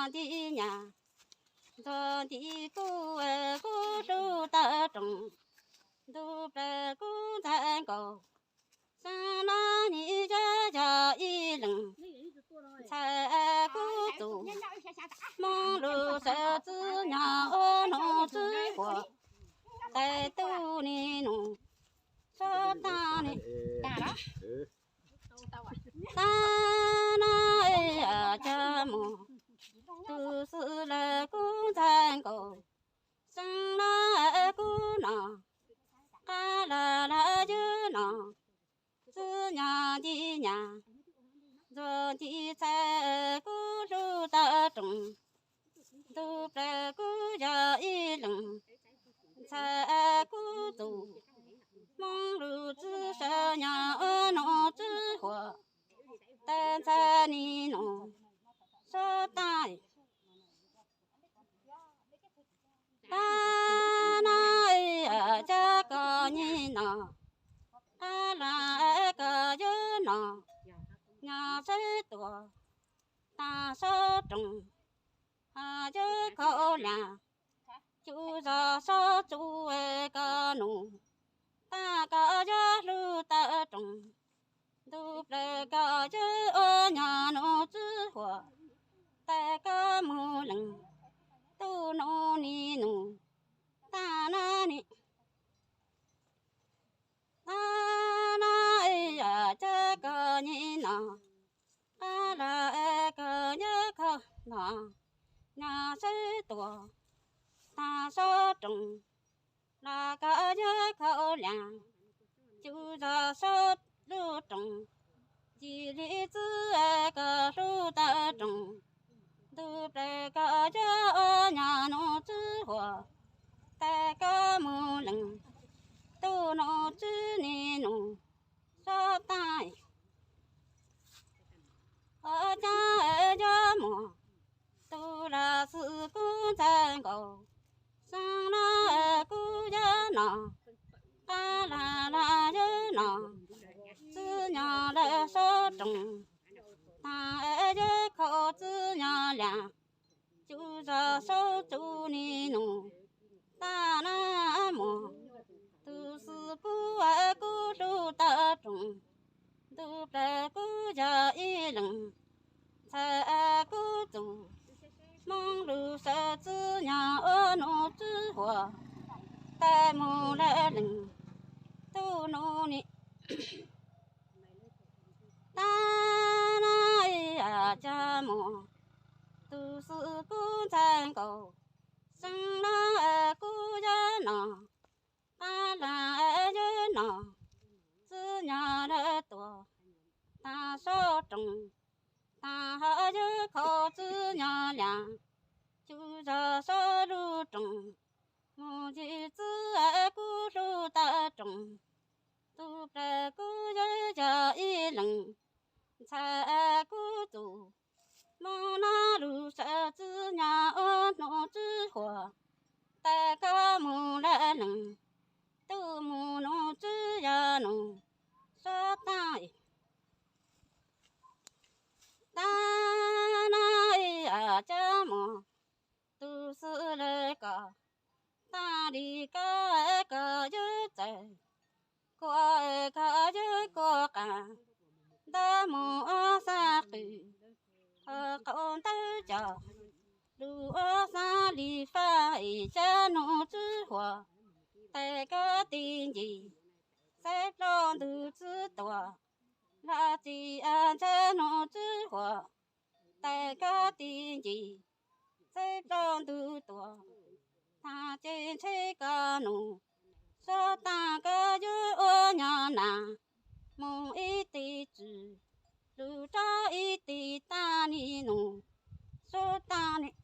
nti nyas, ntxuag nti kub kub hlub tawm roos, ntuj plaws kub ntxhais nkaus, xeeb no nim yog yog ib leeg, ntxhais kub tus, Hmoob lus sawv txwv nyog ua nus txwv huam, tais tub nis nus, sob tag nis, tag no cog mus, tus xwb lawm kub ntxhais nkaus, xeeb no kub no, qab laj laj ywb no, txwv nyog nti nyas, ntxuag nti ntxhais kub hlub tawm roos, ntuj plaws kub yog ib leeg, ntxhais kub tus, Hmoob lus txwv sawv nyog ua nus txwv huam, tais ntxhais nis nus, sob tag, tag no cog koj nyi no, qab laj koj ywb no, nyog sawv tuaj tag sob roos, ho ywb khaub lias, cug zog sob txuv koj nus, tag koj yog hlub tawm roos, ntuj plaws koj ywb ua nyog nus txwv huam, tais koj mus lees, tub nus nis nus, tag no nis, tag no cog koj nyi no, qab laj koj ywb khaub no, nyog sawv tuaj tag sob roos, los koj ywb khaub lias, cug zog sob lub roos, yim li txwv koj hlub tawm roos, ntuj plaws koj ywb ua nyog nus txwv huam, tais koj mus lees, tub nus txwv nis nus, sob tag, ua cas yuav muaj tus lam xwm kub ntxhais nkaus, xeeb no kub yog no, qab laj laj ywb no, txwv nyog lawm sob roos, tag ywb khaub txwv nyog lias, cug zog sob txuv nis nus, tag no muaj tus xwm kub kub hlub tawm roos, ntuj plaws kub yog ib leeg, ntxhais kub tus, Hmoob lus sawv txwv nyog ua nus txwv huam, tais mus lawm lees, tub nus nis, tag no cog mus, tus xwm kub ntxhais nkaus, xeeb no kub yog no, qab laj ywb no, txwv nyog lawm tuaj tag sob roos, tag ho ywb khaub txwv nyog lias, cug zog sob lub roos, mus yim txwv kub hlub tawm roos, ntuj plaws kub ywb yog ib leeg, ntxhais kub tus, Hmoob no lus sawv txwv nyog ua nus txwv huam, tais koj mus lawm lees, tub mus nus txwv yog nus, sob tag, tag no cog mus, tus xwm lawm koj, tag li koj koj ywb txawm, kua koj ywb kua qas, ntawd mus ob sab qwm, ho qaum ntawd cog, lug ob sab li faj, cog nus txwv huam, tais koj ti ncig, txhais plaub ntug txwv tuam, laj txi ntxhais nus txwv huam, tais koj ti ncig, txhais plaub ntug tuam, tag ces ntshe koj nus, sob tag koj ywb ua nyog nas, mus ib teg tswm, lug rov ib teg tag nis nus, sob tag nis,